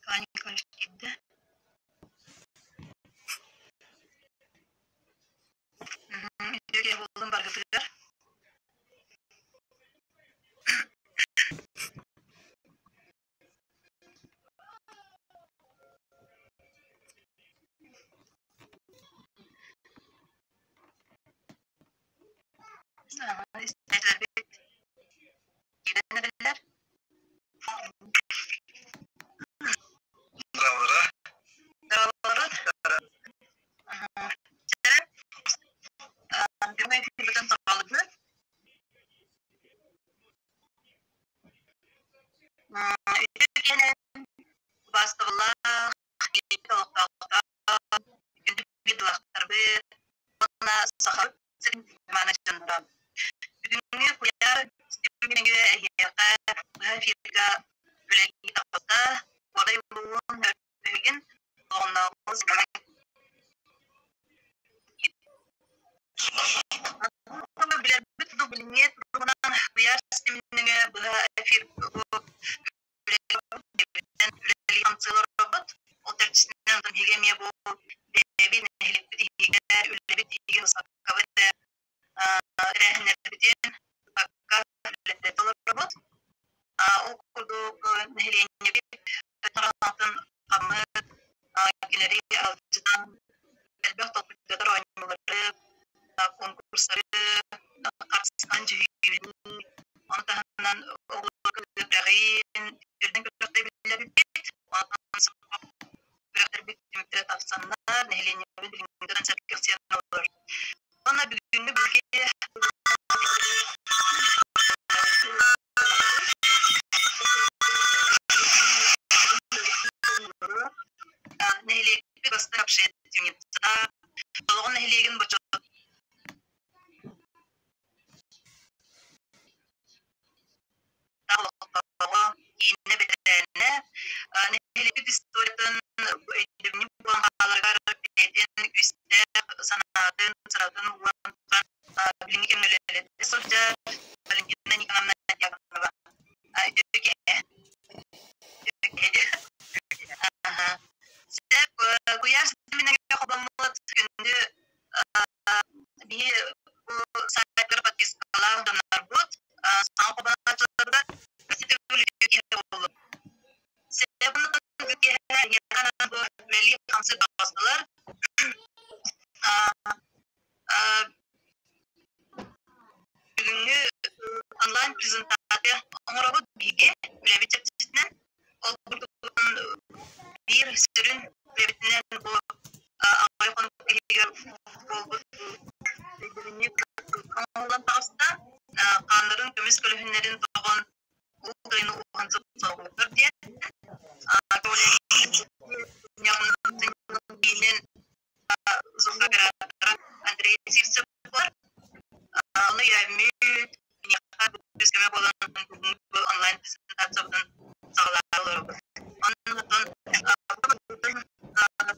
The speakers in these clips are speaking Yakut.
Николай Николаевич киирдэ. Үтүө киһи буоллун баргытыгар. Истээччилэрбит киирэн эрэллэр. Дорооболорун. Бүгүн эфирбитин саҕалыыбыт. Үтүө киэһэ убаастабыллаах олохтоохтор, күндү дойдулаахтарбыт уонна Сахабыт сирин мааны дьонноро. Бүгүҥҥү куйаар ситимҥэ эһиэхэ быһа эфирга үлэлии таҕыста Уодай улууһун Өрөспүүбүлүкэтин олоҕуннааҕы Билэрбит курдук билиҥҥи туругунан куйаар ситимин быһа эфир үлэлии-хамсыы олоробут. Ол төрдүсүнэн биһиги эмиэ бу бэйэбит нэһилиэкпит иһигэр, үлэбит иһигэр ылсыбаккабыт тэрээһиннэрбитин туппакка үлэлэтэ олоробут. Ол курдук нэһилиэнньэбит таҥаратын хаммыт, кинилэри аралдьытан элбэх толкуйдатар оонньуулары, конкурстары, харсыһан дьүһүйүүнү, ону таһынан оҕолорго үөрэҕин, үөрдэн күрэхтэ биллэрбит, онтон күрэхтэрбит түмүктэрэ тахсаннар, нэһилиэнньэбит билиҥҥитин сэргэхсийэн олорор. Уонна бүгүҥҥү биһиги Нэһилиэкпит бастакы общественница, Толоҕон нэһилиэгин бочуоттаах олохтооҕо, киинэ бэтэрээнэ, нэһилиэкпит историятын өйдөбүнньүк буолан хааларыгар бэйэтин күүстээх санаатын, сыратын ууран туран билиҥҥи кэмҥэ үлэлэтэ сылдьар Валентина Николаевна Дьяконова. Үтүө киһи. Сөп, куйаар ситиминэн холбоммут күндү биһи бу сайтыгар подпискалаах дьоннорбут саҥа холбонооччуларга үтүө киһи буоллун. Киэһэ бу үлэлии-хамсыы таҕыстылар. Бүгүҥҥү онлайн-презентация оҥоробут биһиги үлэбит чэрчитинэн. Ол курдук биир сүрүн үлэбитинэн бу аҕай хонук иһигэр буолбут өйдөбүнньүк оҥоһуллан таҕыста. Хааннарын көмүс көлөһүннэрин тоҕон уу кыайыны уһан соҕурдар диэн. Звукооператора Андрей Сивцев буолар. Ону өйөөммүт, миэхэ көмө буолан бүгүҥҥү онлайн-презентациябытын саҕалаары олоробут. Онон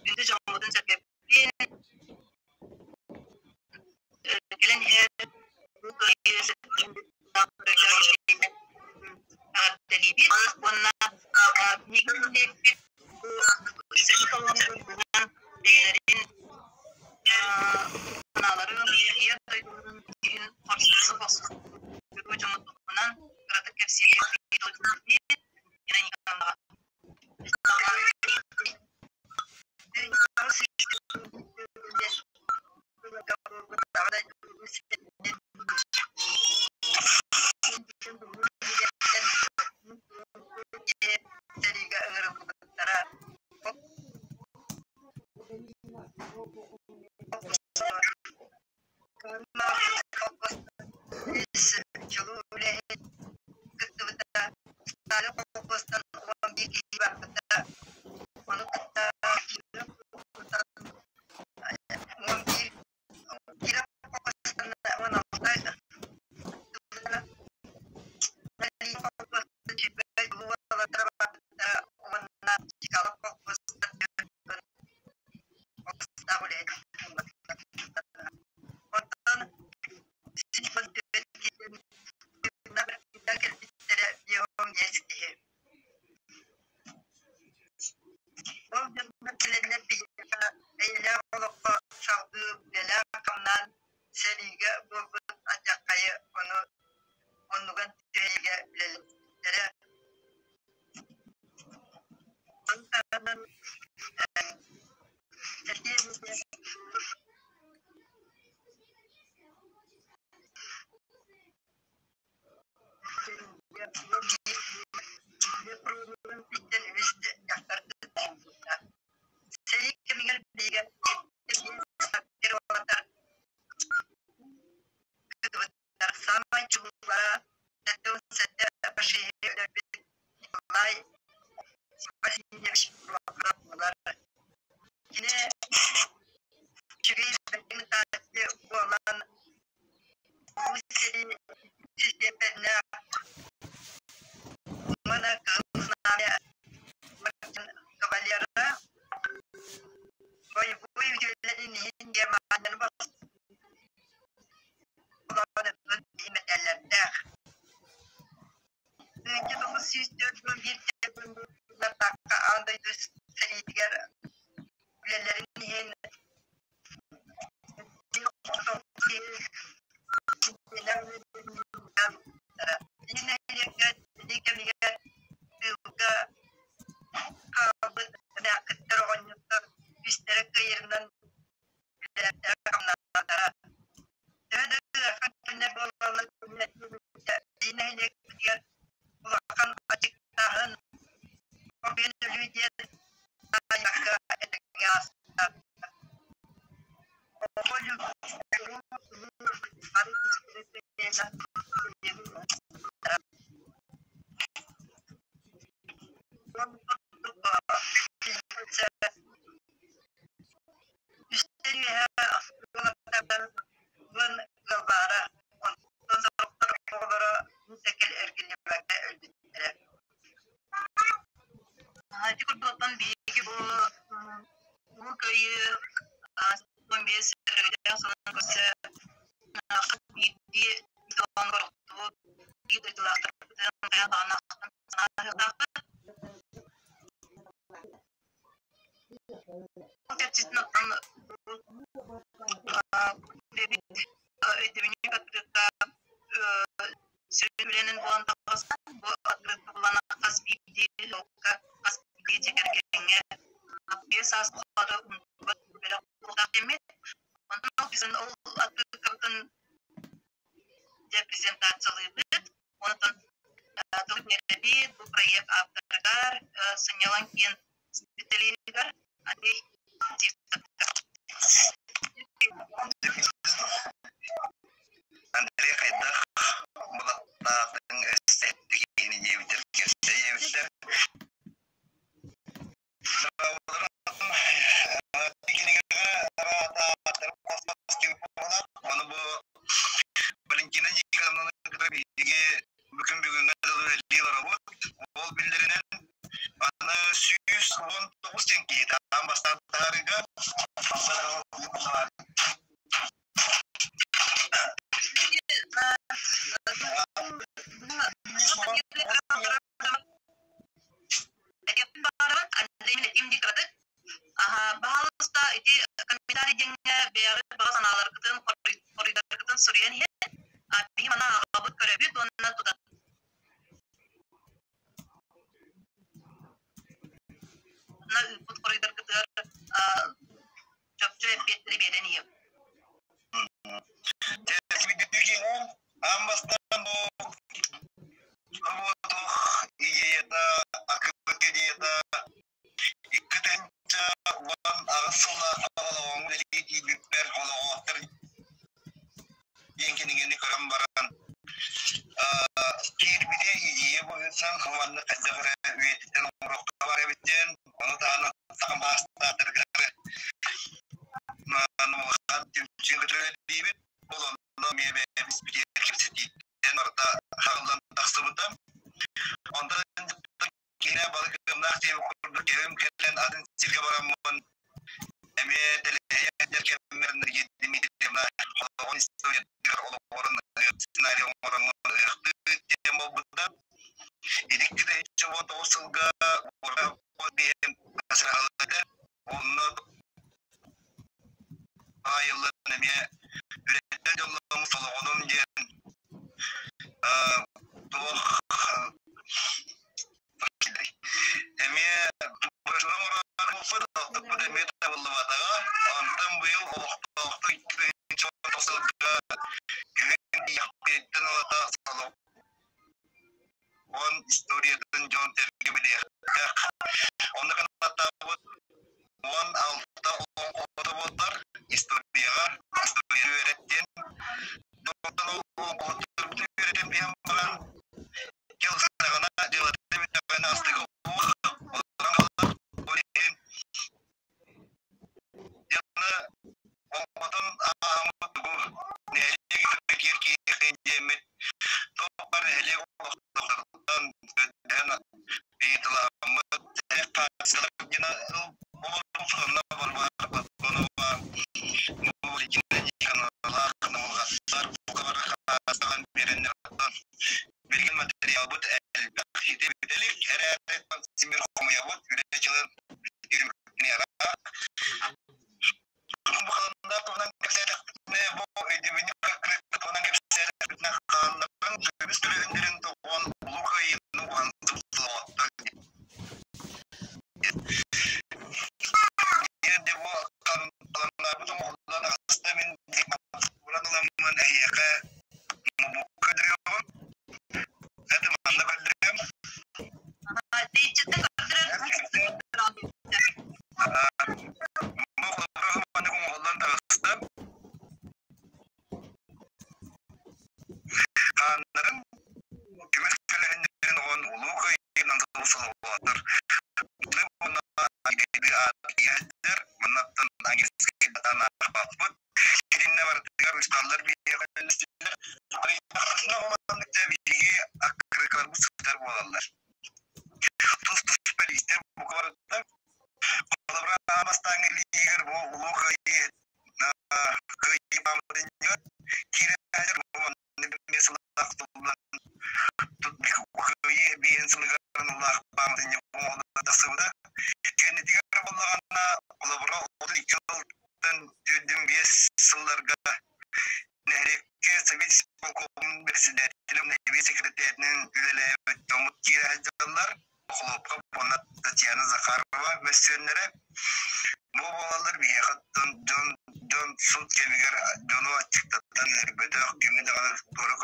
күндү дьоммутун-сэргэбитин кэлэн иһэр бу кыайыы эҕэрдэлиибит уонна биһиги нэһилиэкпит бэйэлэрин санааларын, ийэ дойдуларын иһин хорсун дьоммут туһунан кыратык кэпсиэхпит. Сэриигэ ыҥырыллыбыттара. Чулуу үлэһит кыттыбыта. Сталин холкуостан 11 киһи барбыта. Ону кытта 11 Киров холкуостан 16 уонна Чкалов холкуостан Оттон 941 Аан дойду сэриитигэр үлэлэрин иһин Ити нэһилиэккэ ити кэмигэр тыылга хаалбыт эмээхситтэр оҕонньоттор үстэрэ кыайарынан үлэлээбиттэрэ-хамнаабыттара. Төһө да ыарахан кэмнэр буолаллар ити нэһилиэкпитигэр улахан аччыктааһын, хоргуйан өлүү диэн таайбакка этэҥҥэ ааста. Эргиллибэккэ өлбүттэрэ. Ити курдуктан биһиги бу Улуу Кыайыы 15 өрөгөйдөөх сылын көрсө хас биирдии олохтубут биир дойдулаахтарбытын хайаан даҕаны ахтан санаһыахтаахпыт. Ол чэрчитинэн оттон бэйэбит өйдөбүнньүк открытка сүрүн үлэнэн буолан таҕыста. Бу открытка булан хас биирдии ыалга, хас биирдии дьиэ кэргэҥҥэ 5 саас тухары умнубат бэлэх буолуохтаах диэммит. Онтон ол ол открыткабытын дьэ презентациялыыбыт. Онтон тыл биэрэбит, бу проект ааптарыгар, сынньалаҥ киин специалиһыгар Андрей Андрей хайдах булаттаатыҥ өссө диэбитэр кэпсэ диэбиттэр. Ону бу Валентина Николаевнаны кытары биһиги бүгүн бүгүҥҥэ дылы үлэлии олоробут. Ол биллэринэн аны 119 диэн киһи аан бастаан таһаарыыга Баһаалыста ити комментарий диэҥҥэ бэйэҕит баҕа санааларгытын, хоруйдаргытын суруйан иһин, биһи маны ааҕабыт, көрөбүт уонна тута ыыппыт хоруйдаргытыгар чопчу эппиэттэри биэрэн иһиэм. Аан бастаан бу идеята, акыбыт идеята 2018 сыллаахха олоҕоҥ үлэлии тиийбиппэр олоҕоохтор диэн кинигэни көрөн баран киирбитэ идея быһыытынан уонна хайдах эрэ үйэтитэн оҥоруохха баар эбит диэн, ону таһынан саха маастаахтарыгар улахан түмсүү кытары үлэлиибит. Ол онно эмиэ бэйэбит кэпсэтииттэн барыта хааллан тахсыбыта. Онтон киһи балык ыгымнаах диэбит курдук кэбим кэлэн атын сиргэ бараммын эмиэ тэлэһийэ кэммэр Дмитриевна олоҕун историятыгар олоҕуран сценарий оҥороммун ыһыахтыы диэн буолбута. Итикки 19 сылга биэһин асыраһаллар. Онно айыллан эмиэ үлэттэн дьолломмут солоҕонум диэн туох эмиэ буолбут, эмиэ табыллыбатаҕа. Онтон быйыл олохтоохтук сылга күһүн тиийиэхпиттэн ылата солоҕон историятын дьон сэргэ билиэхтээх. Онно канаттаабыт 16 олоҥхоһута буоллар историяҕа история үөрэттин. Онтон ол олоҥхоһуттарбытын үөрэтэн биһэн баран дьылҕанаҕына дьылата бүттэҕинэ астыга ол иһин дьоно олоҥхотун ааһаммыт тугу нэһилиэк киэр киһиэхэ диэммит туох бар нэһилиэк олохтоохторуттан көрдөһөн ыйыталаһаммыт билигин материалбыт элбэх. хомуйабыт, үлэ дьылын Бу халандаах туһунан кэпсээтэхпитинэ, бу өйдөбүнньүк аккырыыкка туһунан кэпсээтэхпитинэ, хааннарын көмүс көлөһүннэрин тоҕон Улуу Кыайыыны уһансыбыт солоҕоттор диэн бу халандаарбыт оҥоһуллан аҕыста мин уран ыламмын эһиэхэ мобукка көрдөрүөҕүм. Это манна көрдөрүөм. Тэйиччиттэн көрдөрөр. Бу холобура маннык оҥоһуллан таҕыста. Хааннарын көмүс көлөһүннэрин оҕон Улуу Кыайыынан солоҕолоотор. Уонна аат маннаттан английский батан аахпаппыт. Итиннэ барытыгар учууталлар биһиэхэ үлэлэстилэр. Арыйдахпытына ол маннык дьэ биһиги аккырыыкаларбыт сытар буолаллар. Тус-туспа лиистэр бука барыта. Холобура, аан бастааҥҥы илиигэр бу Улуу Кыайыы Кыайыы пааматынньыгар киирээччилэр бу маннык эмиэ сыллаах туллан Кыайыы биэһин сылыгар аналлаах пааматынньык оҥоһуллан тахсыбыта. Кэннитигэр буоллаҕына, холобура, 32 сылтан 45 сылларга нэһилиэккэ Совет исполкомун председателин нэһилиэк секретаринэн үлэлээбит дьоммут киирэ сылдьаллар. Охлопков уонна Татьяна Захарова мөссүөннэрэ. Бу буолаллар биһиэхэ дьон дьон суут кэмигэр дьону аччыктатан өлөрбөтөх, кими даҕаны туора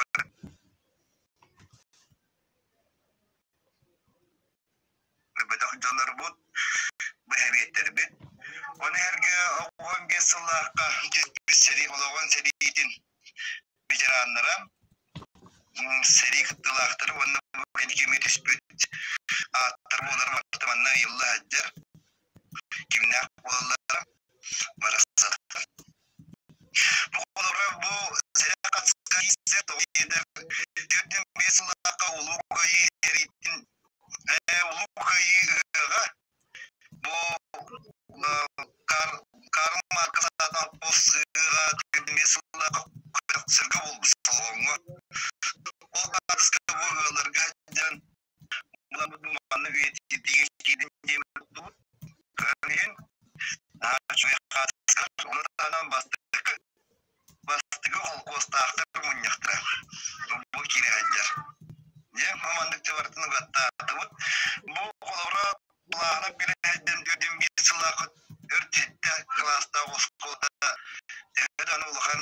көрбөтөх дьоннорбут, бэһэбиэттэрбит. Ону эргэ 15 сыллаахха түспүт сэрии олоҕун сэриитин ветераннара, сэрии кыттыылаахтара уонна бу кэмҥэ түспүт ааттар буолар барыта манна ыйылла сылдьар, кимнээх буолаллара барахсаттар. Бу холобура бу сэрэх хатыска киирсэр тоҕо диэтэр 45 сыллаахха Улуу Кыайыы сэриитин Улуу Кыайыы ыһыаҕа бу Карл Маркс аатынан сыыһа 45 сыллаах сиргэ буолбут солоҕоҥҥо. Ол хаартыска бу ыалларга сылдьан бу манна үйэтитиигэ киирдин диэн туттубут. Көрөн иһин наһаа үчүгэй хаартыскалар. Ону таһынан бастакы бастакы холкуостаахтар мунньахтара бу киирэ сылдьар. Дьэ, бу маннык барытын угаттаатыбыт. Бу холобура Былааһынап Бэрэһэддэн 45 сыллаах өр сэттэ кылаастаах оскуолата төһө даҕаны улахан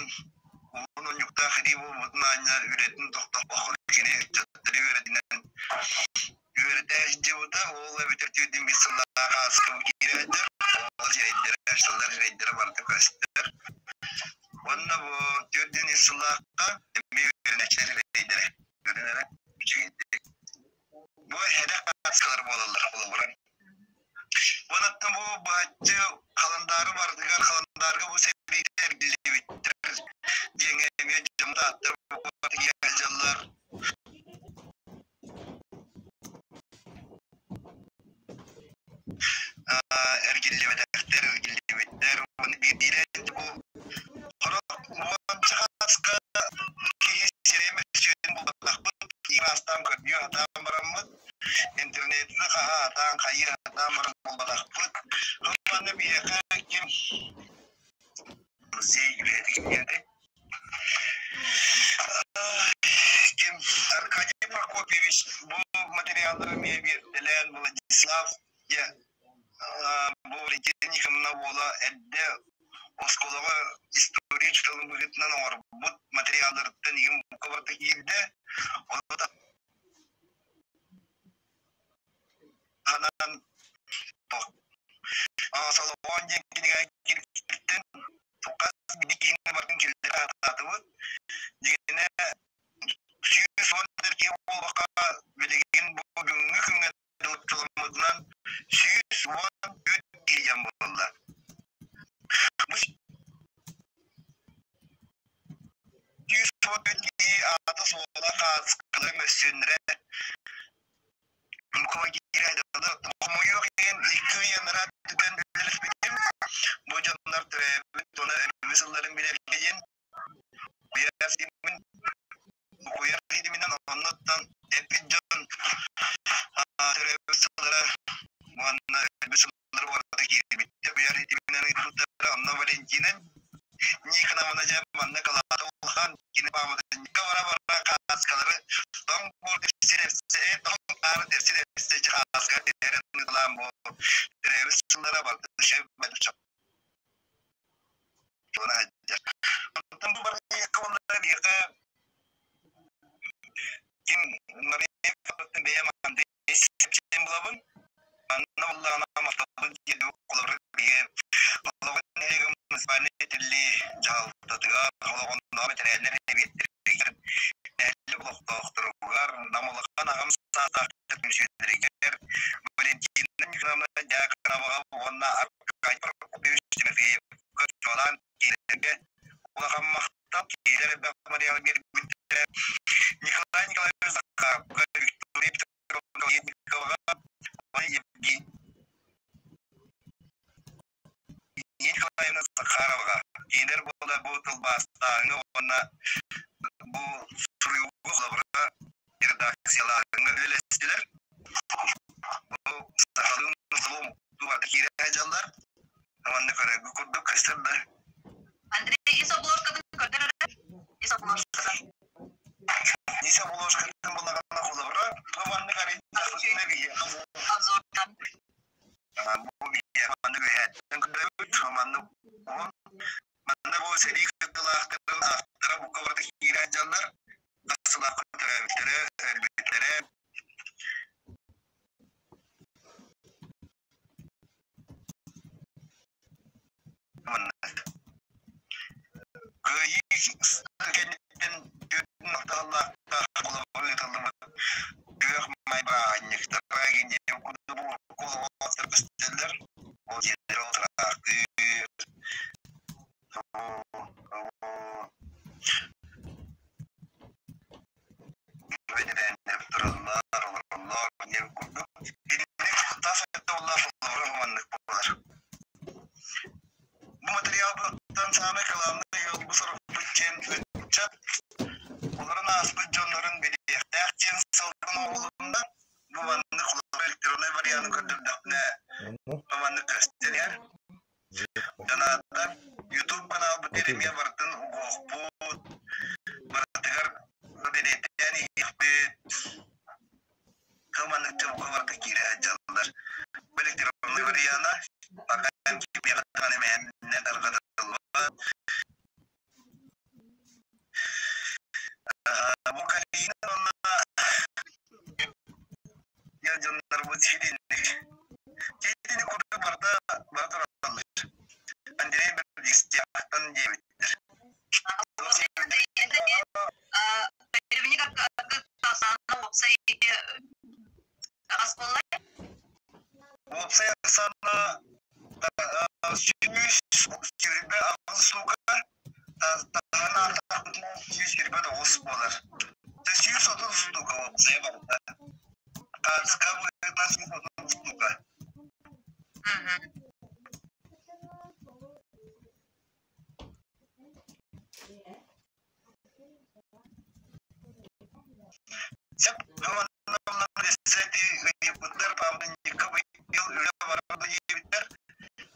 уһун унньуктаах илии буолбутун аанньа үлэтин тохтоппокко кини ыччаттары үөрэтинэн үөрэтэ сылдьыбыта. Ол эбэтэр 45 сыллаах ааскы киирээдэр оҕолор сирэйдэрэ, сыллар сирэйдэрэ барыта көстөр. Уонна бу 43 сыллаахха эмиэ үөрэнээччилэр сирэйдэрэ көрүнэрэ үчүгэйдик. Бу эһэлэх хаачыстыбалар буолаллар холобура. Уонаттан бу быһаччы халандаары барытыгар халандаарга бу сэриитэ эргиллибиттэр диэҥҥэ эмиэ дьоммут ааттар сылдьаллар. Эргиллибэтэхтэр, эргиллибиттэр. Уонна биирдиилээн бу Сорох уонча хаска киһи сирэйин мөссүөнүн булбатахпыт, ыраастаан көрдүү сатаан бараммыт, интернетти хаһа сатаан, хайыы сатаан баран булбатахпыт. Манна биһиэхэ ким Музей үлэһитэ ким Ким Аркадий Прокопьевич бу материаллары эмиэ биэртэлээн Владислав дьэ бу Валентина Никоновна уола эрдэ оскуолаҕа история учууталын быһыытынан оҥорбут материалларыттан игин бука барыта киирдэ. Ону таһынан Солоҕоон диэн кинигэ киирбиттэн хас биирдии киһини барытын киллэрэ сатаатыбыт. Дьиҥинэ 110 киһи буолбакка билигин бу бүгүҥҥү күҥҥэ тылыммытынан 114 киһи дьон буолла. Бу 114 киһи аата-суола, хаачыстыбалара, мөссүөннэрэ хомойуох иһин икки ый анараа өттүттэн үлэлэспитим. Бу дьоннор төрөөбүт уонна өлбүт сылларын билэргэ диэн куйаар ситимин куйаар ситиминэн оннуттан эппит дьон төрөөбүт сыллара Валентина Никоновна дьэ манна кылаата улахан кини пааматынньыкка бара-бара кааскалары тоҥ буор тэпси тоҥ хаары тэпси-тэпси чааска түһэрэн ыыталаан бу төрөөбүт сыллара барыта Онтон бу барыйыакка уонна биһиэхэ ким Мария бэйэм Андрей Сепчин булабын. Манна буоллаҕына махталбын тиэрдибит холобура биһиги олоҕун нэһилиэгин муниципальнай тэриллии дьаһалтатыгар, олоҕуннааҕы бэтэрээннэр сэбиэттэригэр, нэһилиэк олохтоохторугар, Нам улахан аҕам саастаах түмсүүлэригэр Валентина Николаевна Дьяконоваҕа уонна Аркадий Прокопьевич Тимофеевка чуолаан киирэргэ улахан махтал киирэр элбэх материалы биэрбиттэрэ. Николай Николаевич Захаровка, Виктория Петровна Егороваҕа, Евгений Николаевна Захароваҕа кинилэр буола бу тылбаастааһыҥҥа уонна бу суруйууга холобура редакциялааһыҥҥа үлэлэстилэр. Бу сахалыы барыта киирэ сылдьаллар. Манна көрөргө курдук көстөр да. Андрей, ис обложкатын көрдөр эрэ. Ис обложкатын. Ис обложкатын буллаҕына холобура, бу маннык арыйдахпытына биһиэхэ Обзордан. Бу биһиэхэ маннык үөһээттэн көрөбүт, маннык уһун. Манна бу сэрии кыттыылаахтарын ааттара бука барыта киирэн дьаллар. Хас сылаахха төрөөбүттэрэ, өлбүттэрэ. Маннык. Кыайыы кэнниттэн түөрт алталаахха холобур ыытыллыбыт күөх май бырааһынньыктара диэн курдук олоҕоттор көстөллөр. Ол дьиэлэр ол тыраахтыыр, тураллар, олороллор диэн курдук. Итинник тас өттө буолла холобура маннык буолар. Бу материалбыттан саамай кылаабынай ыалбыт сорукпут диэн ыччат олорон ааспыт дьоннорун билиэхтээх диэн сылтан оҥоһулунна. Бу маннык холобура электроннай варианын көрдөрдөхпүнэ, бу маннык көстөн иһэр. Дьонааттар YouTube каналбыт эмиэ барытын угуохпут, барытыгар бэлиэтээн иһиэхпит. Кыл маннык чулку барыта киирэ сылдьаллар. Бу электроннай вариана пока кимиэхэ даҕаны мээнэ тарҕатыллыбат. Бу Калина уонна дьоннорбут ситинник Ситини курдук барыта бара тураллар. Андрей Бердистяхтан диэбиттэр. Уопсай ахсаана 128 штука, таһынан аахтахпытына 129 буолар. 130 штука уопсайа барыта. Хаартыска быһыытынан 130 штука. Сөп ыйыппыттар, пааматынньыкка быйыл үлэ барар диэбиттэр.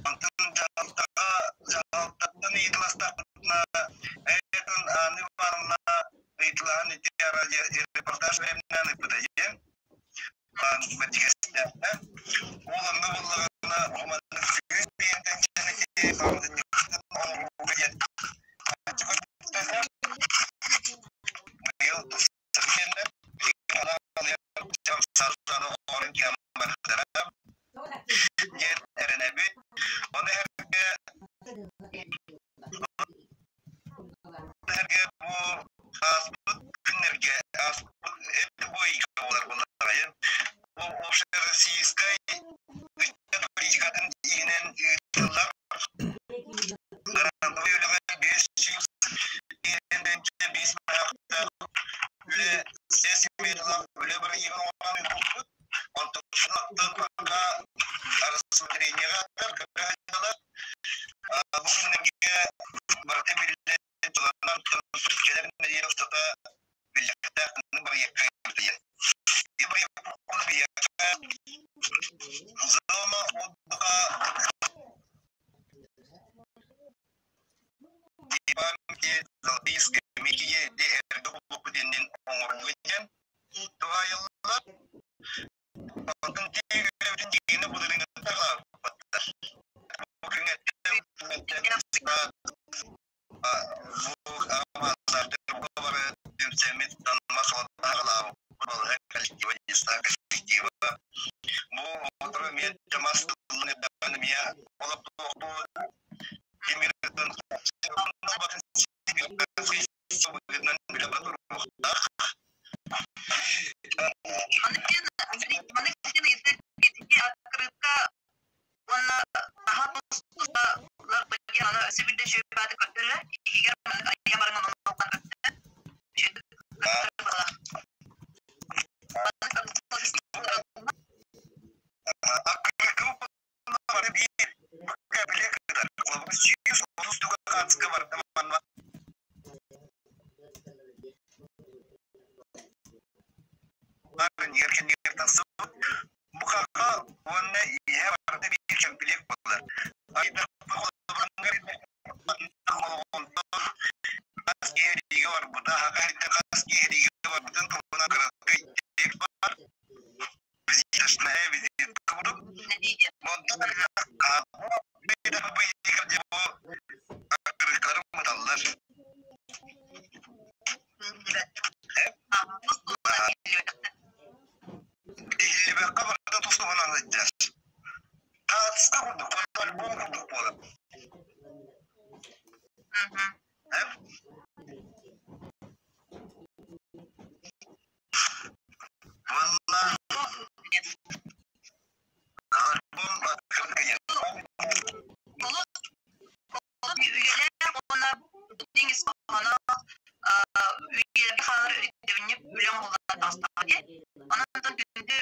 Онтон дьаһалтаҕа дьаһалтаттан ыйыталастахпытына, этин Анна Ивановна ыйыталаһан ити репортаж бэлэмнээн ыыппыта диэн. Бэтигэстээхтэ. Ол онно буоллаҕына, маннык сүүс биэнтэн ити пааматынньыктан оҥорууга диэн быйыл диэн эрэнэбит. Ону эргэ бу ааспыт күннэргэ ааспыт это бу ыйга буолар буоллаҕайын. Бу общероссийскай ыччат политикатын иһинэн ыытыллар грантовай үлэҕэ 500 биэс мөһөөхтөөх үлэ сиэс үлэ бырайыагын оҥорон ыыппыппыт. Онтон пока рассмотрениеҕа көрө Бу күннэргэ барыта биллэн тылынан кэлэр нэдиэлэ устата биллэхтээх бырайыакка ыытыйан. Бырайыакка зона отдыха Памяти золотые скамейки эргэ кулуппут иннин оҥорууга диэн туһаайыллар. Алтын тиэргэбитин дьиҥинэ былырыыҥҥыттан хаалбаттар. Бу бу бары түмсэммит коллектива коллектива бу оҕолору эмиэ мас тыллан эрдэҕинэ эмиэ олохтоохтуу тимиртэн Уонна аһа тусталар аны өссө биирдэ үчүгэй көрдөрө иһигэр айа баран онон көрдө Бу уонна иһэ барыта биир кэмпилиэк буолар. Хас киһи барбыта, хас киһи барбытын туһунан кыракый текст бар. Визиточная визитка курдук. Онтон аккырыыккалары Иһиллибэккэ барыта тус-туһунан сылдьар. Таатыска курдук, альбом курдук буолар. Уонна альбом Үйэлээх уонна дьиҥ ис хоһооно үйэлэргэ хаалар өйдөбүнньүк үлэ оҥоһуллан таҕыстаҕа дии. Онон күндү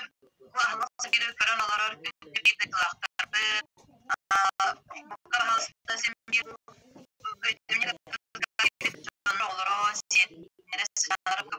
аһылык сиригэр көрөн олорор күндү биир дойдулаахтарбыт бука баһаалыста син биир өйдөбүнньүк дьон оҕолоро, сиэннэрэ саҥалара.